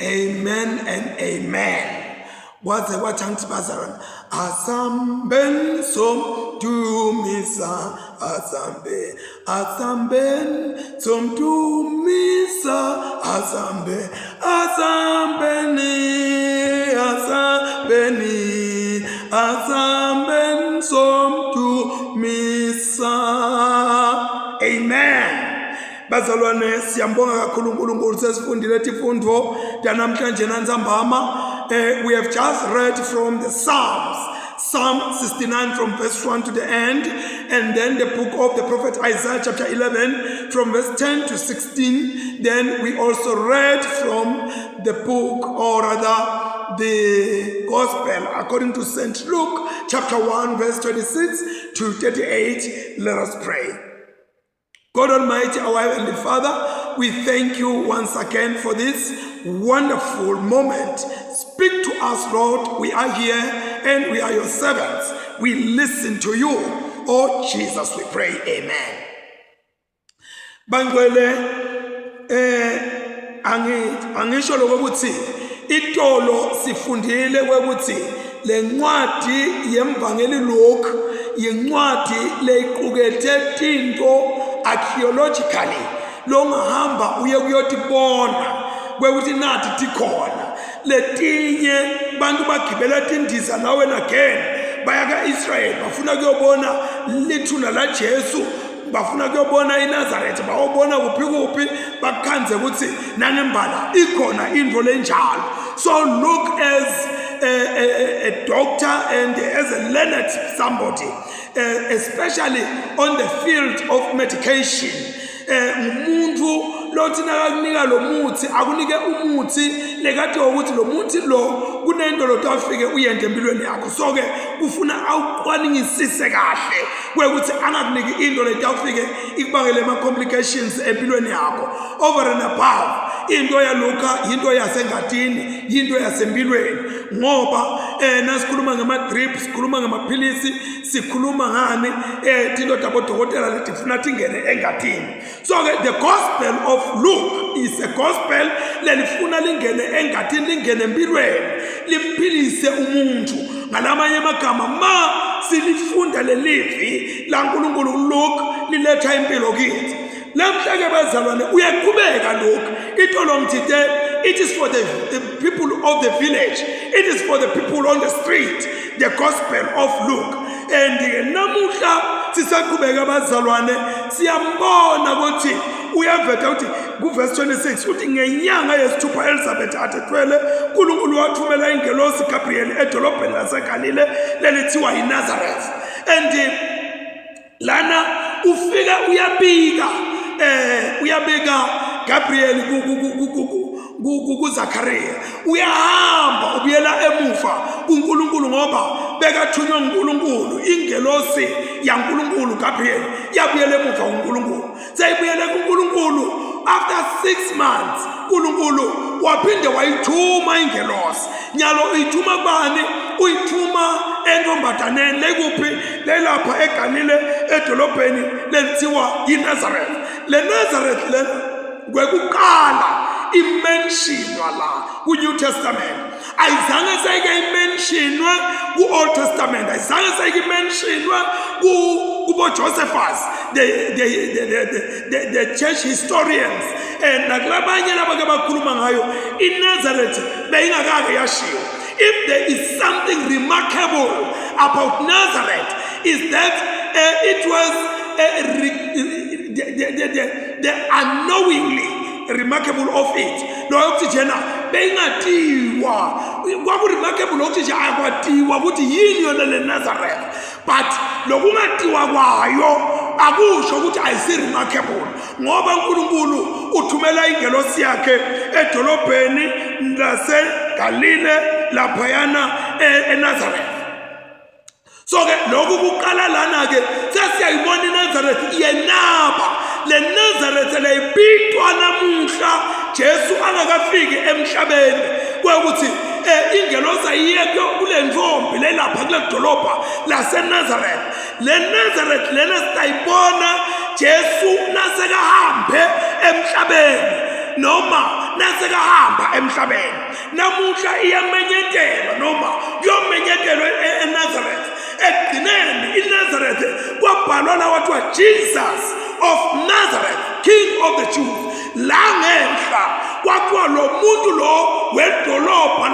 Amen and amen. Kwaze kwathi angithi bazalwane asambeni somdumisa asambe asambeni somdumisa asambe asambeni asambeni asambeni somdumisa. Amen. Bazalwane siyambonga kakhulu uNkulunkulu sesifundile tifundvo tanamhlanje nantsambama. We have just read from the Psalms. Psalm 69 from verse 1 to the end, and then the book of the prophet Isaiah, chapter 11, from verse 10 to 16. Then we also read from the book, or rather, the gospel according to St. Luke, chapter 1, verse 26 to 38. Let us pray. God Almighty, our Heavenly Father, we thank you once again for this wonderful moment. Speak to us, Lord. We are here and we are your servants. We listen to you. Oh, Jesus, we pray. Amen. Bangcwele eh angisho lokuthi itolo sifundile kwekuthi lencwadi yemvangeli Luke yincwadi leyiqukethe tinto archaeologically longahamba uye kuyotibona kwekuthi nathi tikhona letinye bantu bagibela tindiza nawe again baya ka-Israyeli bafuna kuyobona lithuna laJesu bafuna kuyobona iNazaretha bayobona kuphi kuphi bakukhanze ukuthi nangembala ikhona into lenjalo. So look as a, a, a doctor and as a learned somebody, especially on the field of medication, ngumuntu lothi nakakunika lo muthi akunike umuthi lekade ukuthi lo muthi lo kunento lo afike uyende empilweni yakho. So ke kufuna awucwaningisise kahle kwekuthi angakuniki into leti afike ikubangele ama-complications empilweni yakho. Over and above, into yaLuka yinto yasengatini, yinto yasempilweni, ngoba nasikhuluma ngama-drip, sikhuluma ngamaphilisi, sikhuluma ngani, tinto tabodokotela letifuna tingene engatini. So ke the gospel of Luke is a gospel lelifuna lingene engatini, lingene empilweni, limphilise umuntu. Ngalamanye amagama, ma silifunda lelivi laNkulunkulu Luke liletha impilo kithi. Lamhla ke bazalwane uyaqhubeka Luke itolo ngithite it is for the people of the village, it is for the people on the street, the gospel of Luke. And namuhla sisaqhubeka abazalwane, siyambona ukuthi uyaveta ukuthi kuverse 26 uthi ngenyanga yesithupha Elizabeth athethwele, uNkulunkulu wathumela ingelosi Gabriel edolobheni laseGalile lelithiwa yiNazareth. And lana ufika uyabika, uyabika Gabriel kuZakaria, uyahamba ubuyela emuva kuNkulunkulu ngoba bekathunywa nguNkulunkulu. Ingelosi yaNkulunkulu Gabriel yabuyela emuva kuNkulunkulu, seyibuyele kuNkulunkulu after 6 months. uNkulunkulu waphinde wayithuma ingelosi. Nyalo uyithuma kubani? Uyithuma entombadaneni lekuphi? Lelapha eGalile edolobheni lelithiwa yiNazareth. Le Nazareth lena kwekuqala imentionwa la ku-New Testament, ayizange seyike imentionwe ku-Old Testament, ayizange seyike imentionwe kubo-Josephus, the church historians, and nakulabanye labake bakhuluma ngayo iNazareth beyingakake yashiwo. If there is something remarkable about Nazareth is that it was the unknowingly remarkable of it. Loyo kuthi jena beyingatiwa, kwaku-remarkable ukuthi nje akwatiwa ukuthi yini yona le Nazareth, but lokungatiwa kwayo akusho ukuthi ayisi-remarkable, ngoba uNkulunkulu uthumela ingelosi yakhe edolobheni laseGalile laphayana eNazareth. So ke lokhu kuqala lana ke sesiyayibona iNazareth iyenaba. Le Nazareth leyibitwa namuhla Jesu angakafiki emhlabeni, kwekuthi ingelosi ayiye kule ntombi lelapha kule dolobha laseNazareth. Le Nazareth lena sitayibona Jesu nasekahambe emhlabeni, noma nasekahamba emhlabeni. Namuhla iyamenyetelwa noma kuyomenyetelwa eNazareth. Ekugcineni iNazareth kwabhalwa la kwathiwa Jesus of Nazareth, King of the Jews. La ngenhla kwathiwa lo muntu lo wedolobha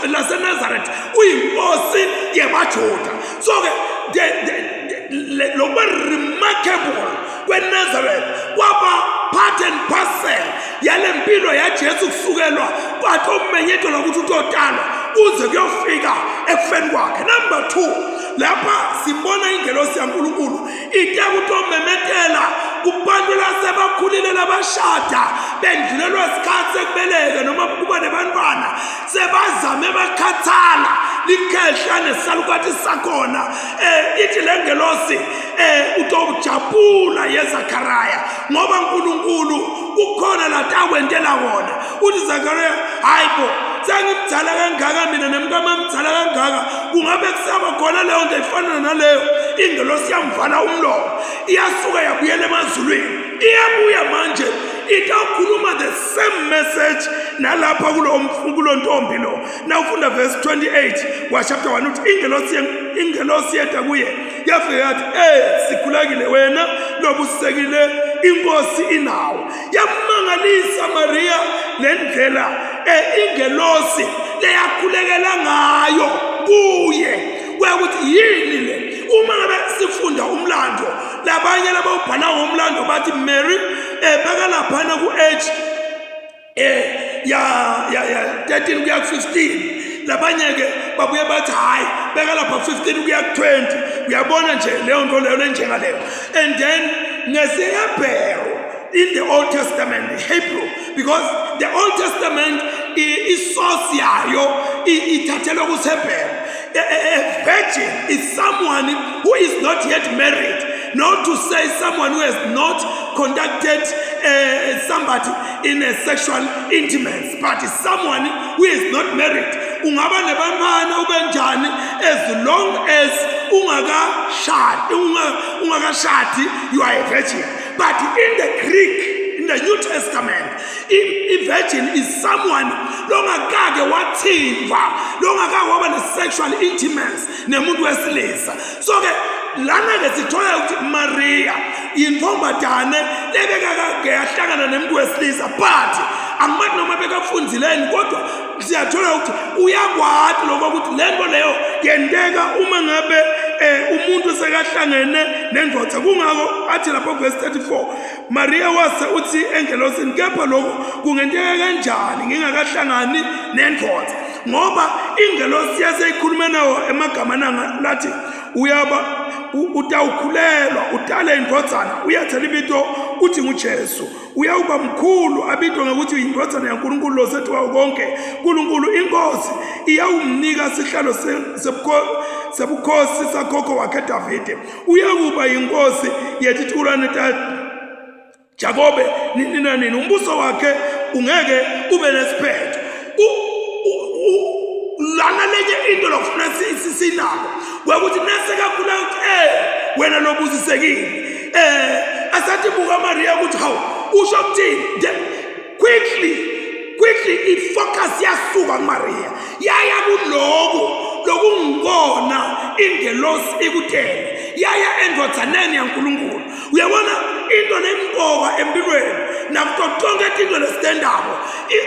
laseNazareth uyinkosi yabaJuda. So ke lokuba remarkable kweNazareth kwaba part and parcel yale mpilo yaJesu kusukelwa kwathi okumenyetelwa ukuthi utotalwa kuze kuyofika ekufeni kwakhe. Number 2, lapha sibona ingelosi yaNkulunkulu ite kutomemetela kubantu lasebakhulile labashada bendlulelwa isikhathi sekubeleka noma kuba nebantwana sebazame bakhathala likhehla nesalukwathi sakhona. Ithi le ngelosi utokujabula yeZakhariya ngoba uNkulunkulu kukhona latakwentela kona. Uthi Zakhariya, hayi bo, sengimdala kangaka mina nemkami mdala kangaka, kungabe kusaba khona leyo nto ifana naleyo? Ingelosi yamvala umlomo, iyasuka yabuyela emazulwini, iyabuya manje itawukhuluma the same message nalapha kulo ntombi lo. Nawufunda verse 28 wa chapter 1 uthi ingelosi yeda kuye yafika yathi, sikhulekile wena lobusekile, inkosi inawo. Yamangalisa Maria lendlela ingelosi leyakhulekela ngayo kuye, kuyakuthi yini le. Uma ngabe sifunda umlando, labanye labawubhala ngomlando bathi Mary bekalaphana ku-age ya ya ya 13 kuya ku-15, labanye ke babuye bathi hayi bekalapha 15 kuya ku-20. Uyabona nje leyo nto leyo lenjengaleyo. And then ngesiHebheru in the Old Testament, Hebrew, because the Old Testament isource yayo ithathelwa kusiHebheru. A virgin is someone who is not yet married, not to say someone who has not conducted somebody in a sexual intimacy, but someone who is not married. Ungaba nebantwana ubenjani, as long as ungakashadi, ungakashadi, you are a virgin. But in the Greek, in the New Testament, a virgin is someone longakake wathintwa, longakake waba ne-sexual intimacy nemuntu wesilisa. So ke lana ke sithola ukuthi Maria yintombazane lebekakake yahlangana nemuntu wesilisa, but angimathi noma bekafundileni, kodwa siyathola ukuthi uyakwati lokho ukuthi le nto leyo yenteka uma ngabe umuntu sekahlangene nendoda. Kungako athi lapho verse 34, Maria wase uthi engelosini, kepha lokho kungenteka kanjani ngingakahlangani nendoda? Ngoba ingelosi yaseyikhulume nawo emagama nanga lathi uyaba utawukhulelwa utale indvodzana, uyathela ibito uthi nguJesu, uyawuba mkhulu abitwe ngokuthi uyindvodzana yaNkulunkulu losethiwayo konke. Nkulunkulu inkosi iyawumnika sihlalo sebukhosi sakhokho wakhe Davide, uyakuba yinkosi yetitukulwane ta Jakobe nini nanini, umbuso wakhe ungeke ube nesiphetho. Lana lenye into lokufuna sinako kwekuthi nasekakhula ukuthi wena lobusisekile, asathi buka Maria ukuthi hawu usho ukuthini. Quickly ifocus yasuka kuMaria yaya kuloku lokungikona ingelosi ikutele, yaya endvodzaneni yaNkulunkulu. Uyabona into lemqoka empilweni nakuto tonke tinto lesitendako,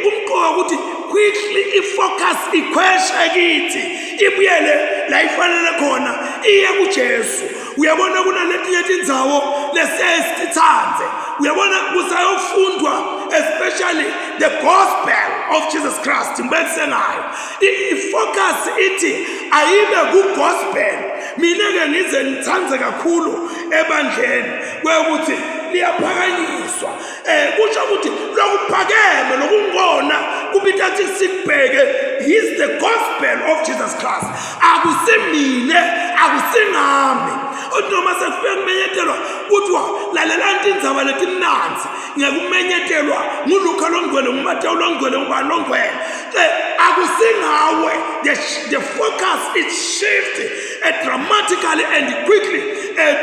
kumqoka ukuthi quickly ifocus ikhweshe kithi ibuyele la ifanele khona, iye kuJesu. Uyabona kunaletinye tindzawo lesesithandze, uyabona kusayofundwa especially the gospel of Jesus Christ, ngibekise ngayo ifocus ithi ayibe ku-gospel. Mina-ke ngize ngithande kakhulu ebandleni kwekuthi liyaphakanyiswa, kusho ukuthi lokuphakeme lokungona kubita ukuthi sikubheke is the gospel of Jesus Christ. Akusimine, akusingami. Uthi noma sekufike kumenyetelwa kuthiwa lalelani tindzaba letimnandzi ngekumenyetelwa nguLuka longcwele, nguMatewu longcwele, ngubani longcwele, akusingawe. The focus is shift dramatically and quickly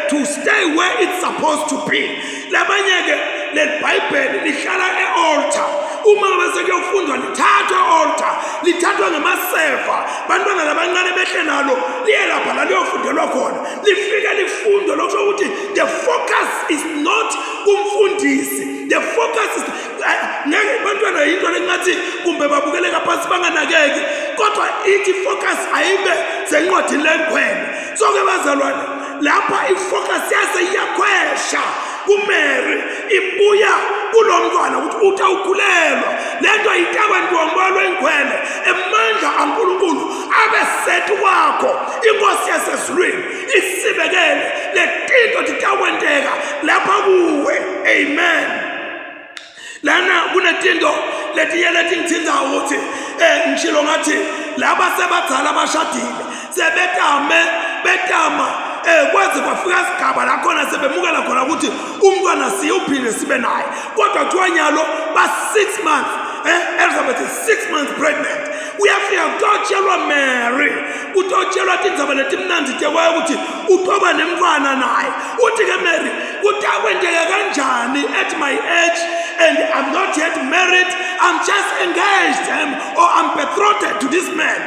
to stay where it's supposed to be. Labanye-ke lelibhayibheli lihlala e-altar uma ngabe sekuyofundwa lithathwa e-altar lithathwa ngemasefa bantwana labancane behle nalo liye lapha la liyofundelwa khona lifike lifundwe lokusho ukuthi the focus is not kumfundisi the focus is eh, ngeke bantwana yinto lengathi kumbe babukeleka phansi banganakeki kodwa ithi focus ayibe sencwadini lengcwele so-ke bazalwane lapha ifocus yase iyakhwesha kuMary ibuya kulo mntwana ukuthi uthi awukhulelwa le nto ayitabantu wambalwa ingcwele emandla aNkulunkulu abe setu kwakho inkosi yasezulwini isibekele letinto titakwenteka lapha kuwe amen lana kunetinto letinye letingithintayo ukuthi um ngishilo ngathi laba sebadzala bashadile sebetame betama um kwaze kwafika sigaba la khona sebemukela khona ukuthi umntwana siyewuphinde sibe naye kodwa kuthiwa nyalo ba-six months eh Elizabeth is six months pregnant uyafika kutotshelwa Mary kutotshelwa tindzaba letimnandzi tekwayo ukuthi utoba nemntfwana naye uthi ke Mary kutakwenteka kanjani at my age and I'm not yet married I'm just engaged um, or I'm betrothed to this man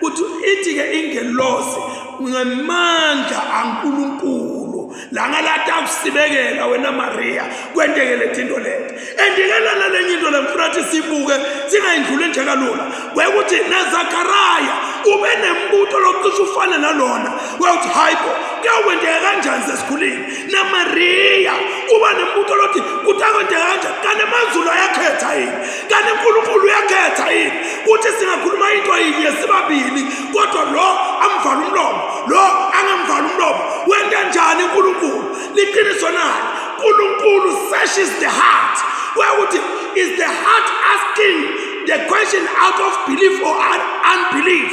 uthi ithi ke ingelosi ngemandla aNkulunkulu langa latakusibekela wena Maria kwenteke letinto leti endikelana lenye into lengifuna ukuthi sibuke singayindluli nje kalula kwekuthi naZakaraya ube nembuto locishe ufane nalona wawuthi hayi bo kuyakwenteka kanjani sesikhulile naMaria uba nembuto lothi kutakwenteka kanjani kanti emazulu ayakhetha yini kanti uNkulunkulu uyakhetha yini kuthi singakhuluma into yinye sibabili kodwa lo amvala umlomo lo angamvala umlomo wenta njani uNkulunkulu liqiniso nani uNkulunkulu searches the heart ukuthi is the heart asking the question out of belief or unbelief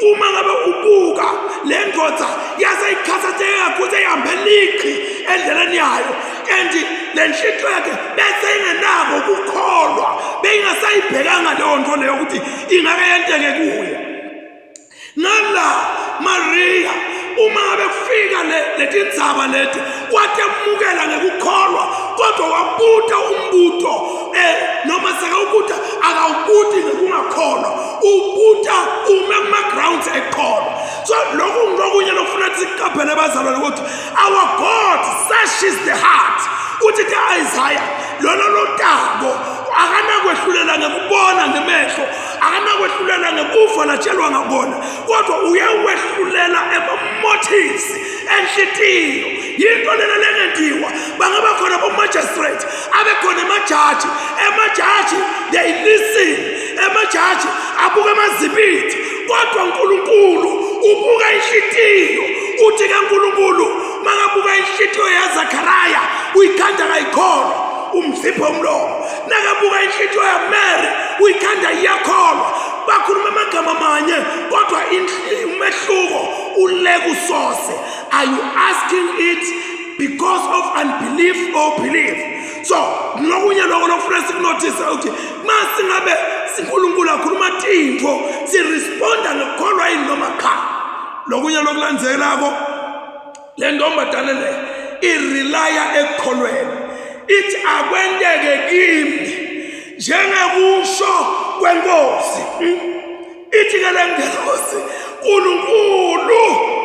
uma ngabe ubuka le ndoda yase ikhathatheke kakhulu seyihambe liqhi endleleni yayo and le nhlinto yakhe bese ingenako ukukholwa beyingasayibhekanga leyo nto leyo ukuthi ingake yenteke kuye nala Maria uma ngabe kufika le letindzaba leti watemukela ngekukholwa kodwa wabuta umbuto eh noma sekawubuta akawubuti ngekungakholwa ubuta ume kuma grounds ekholwa so lokhu ngokunye lokufuna siqaphele bazalwane ukuthi our God searches the heart uthi ke Isaiah lona lotako akanakwehlulela ngekubona ngemehlo akanakwehlulela ngekufa latshelwa ngakona kodwa uyawehlulela ema-motives enhlitiyo yinto lena lengentiwa bangaba khona bo-magistrate abe khona emajaji emajaji they listen emajaji abuka amazibiti kodwa uNkulunkulu ubuka inhlitiyo uthi ke uNkulunkulu makabuka inhlitiyo yaZakaraya uyikhanda kayikholwa umzipho umlomo nakabuka inhlitiyo yaMary uyikhanda iyakholwa bakhuluma amagama manye kodwa umehluko ule kusose are you asking it because of unbelief or belief so lokunye lokho lokufuna sikunothise ukuthi masingabe sinkulunkulu akhuluma tintfo siresponda ngekukholwa yini noma cha lokunye lokulandzelako le ntombazane le irelaya ekukholweni ithi akwenteke kimi njengekusho kwenkosi hmm? ithi ke le ngelosi uNkulunkulu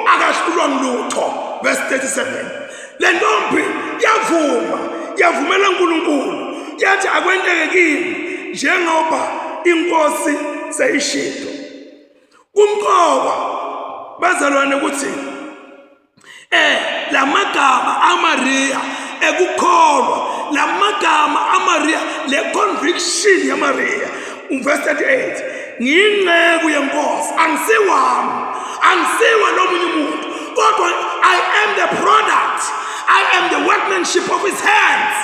akahlulwa ngilutho verse 37 le ntombi yavuma yavumela uNkulunkulu yathi akwenteke kimi njengoba inkosi seyishilo kumqoka bazalwane ukuthi eh lamagama aMaria ekukholwa lamagama aMaria le conviction yaMaria uverse 38 ngiyinceku yenkosi angisiwami angisiwa lomunye umuntu kodwa i am the product i am the workmanship of his hands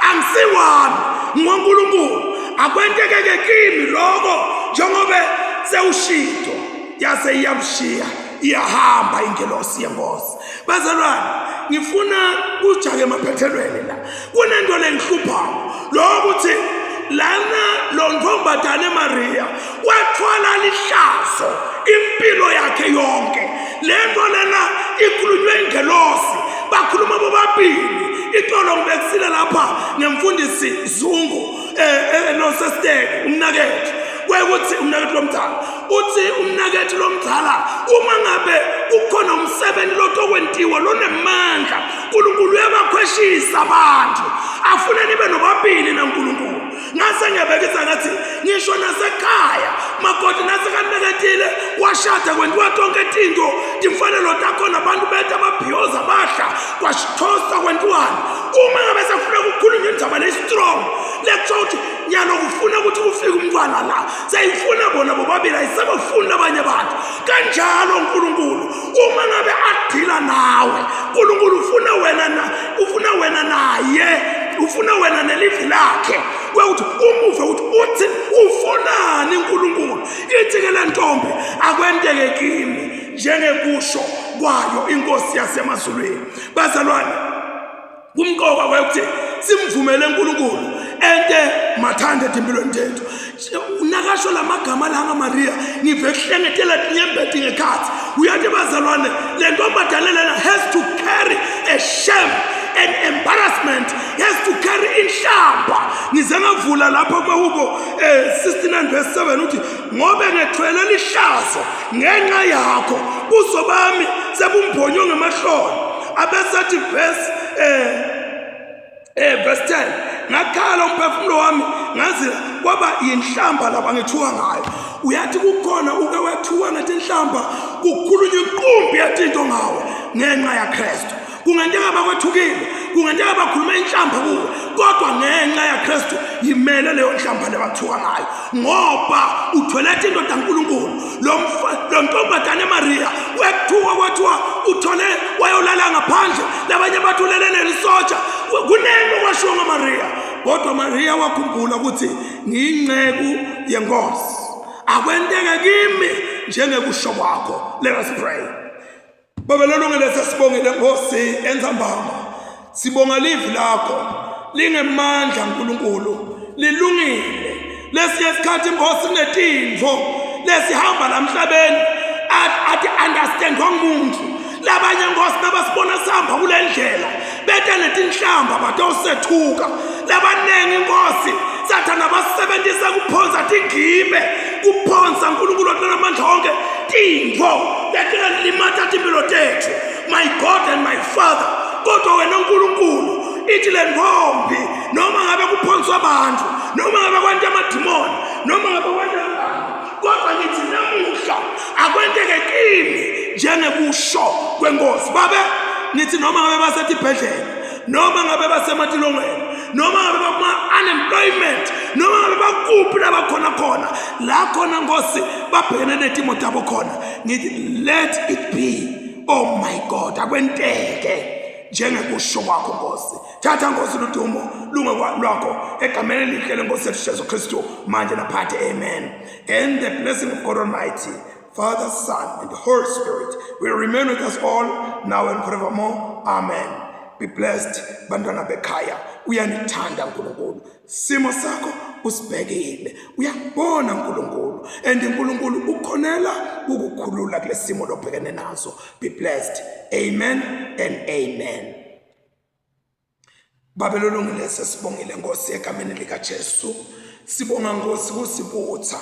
angisiwami ngoNkulunkulu akwentekeke kimi lokho njengoba sewushito yase iyamshiya iyahamba ingelosi yenkosi bazalwane ngifuna kujake emaphethelweni la kunento lengihluphayo lokuthi lana lo ntombazane Maria wathwala lihlazo impilo yakhe yonke lento lena ikhulunywe ingelosi bakhuluma bobabili Itolo ngibekisile lapha ngemfundisi Zungu eh, eh nosesiteke umnakethu kwekuthi umnakethu lomdala uthi umnakethu lomdala uma ngabe kukhona umsebenzi lotokwentiwa lonemandla uNkulunkulu uyabakhweshisa abantu afune nibe nobabili naNkulunkulu ngase ngiyabekisa ngathi ngisho nasekhaya makoti nasekaneketile washada kwentiwa tonke tinto timfanelo takhona abantu beta babhiyoza badla kwashithosta kwentiwani uma ngabe sefuna kukhulunywa indzaba leyi-strong lekuthiwa ukuthi nyalo kufuna ukuthi kufike umntwana la seyifuna bona bobabili ayisebafuni labanye abantu kanjalo uNkulunkulu uma ngabe adila nawe uNkulunkulu ufuna wena na ufuna wena naye ufuna wena nelivi lakhe kwekuthi umuve ukuthi uthi ufunani uNkulunkulu ithi ke le ntombi akwenteke kimi njengekusho kwayo inkosi yasemazulwini bazalwane kumqoka kwekuthi simvumele uNkulunkulu ente mathanda etimpilweni tethu nakasho la magama la ngaMaria ngive kuhlengetela tinyembeti ngekhathi uyathi bazalwane le ntombazane lena has to carry a shame an embarrassment has to carry inhlamba ngize ngavula lapha kumahubo eh 69 verse 7 uthi ngobe ngethwele lihlazo ngenxa yakho buso bami sebumbonywe ngemahloni abesethi verse eh eh verse 10 ngakhala umphefumulo wami ngazi kwaba yinhlamba laba ngithuka ngayo uyathi kukhona uke wethuka ngathi inhlamba kukhulunywa inqumbi yathi into ngawe ngenxa yaKristu kungenteka bakwethukile kungenteka bakhulume inhlamba kuwe kodwa ngenxa yaKristu yimele leyo nhlamba lebathuka ngayo ngoba uthwele indoda kaNkulunkulu lo lo ntombazane Maria wethuka kwathiwa uthole wayolala ngaphandle labanye bathi ulele nelisotsha kunento kwashiwo ngoMaria kodwa Maria wakhumbula ukuthi ngiyinceku yenkosi akwenteke kimi njengekusho kwakho let us pray Baba lolungile sesibongile Nkosi entsambama. Sibonga livi lakho lingemandla uNkulunkulu lilungile. Lesiye isikhathi Nkosi kunetinto lesihamba lamhlabeni athi understandwa ngumuntu. Labanye Nkosi nabasibona sihamba kule ndlela bete netinhlamba batosethuka. Labaningi Nkosi sathana basebenzisa kuphonsa tingibe kuphonsa uNkulunkulu onalamandla onke tintfo letingalimata timpilo tethu my god and my father kodwa wena nkulunkulu ithi le ntombi noma ngabe kuphonswa abantu noma ngabe kwanta amadimoni noma ngabe kwanta kodwa ngithi namuhla akwenteke kimi njengekusho kwenkosi babe ngithi noma ngabe basetibhedlela noma ngabe basematilongweni noma ngabe bakuma-unemployment noma ngabe bakuphi labakhona khona la khona nkosi babhekene netimo tabo khona ngithi let it be oh my god akwenteke njengekusho kwakho nkosi thatha nkosi ludumo lunge lwakho egameni elihle lenkosi yethu Jesu Kristu manje naphathe amen and the blessing of God Almighty Father, Son, and Holy Spirit will remain with us all now and forevermore. Amen. Be blessed, bantwana bekhaya. Uyanithanda uNkulunkulu. Simo sakho usibhekile. Uyakubona uNkulunkulu. And uNkulunkulu ukhonela ukukhulula kulesimo lobhekene naso. Be blessed. Amen and amen. Babe lolungile sesibongile Nkosi egameni likaJesu. Sibonga Nkosi kusibutha.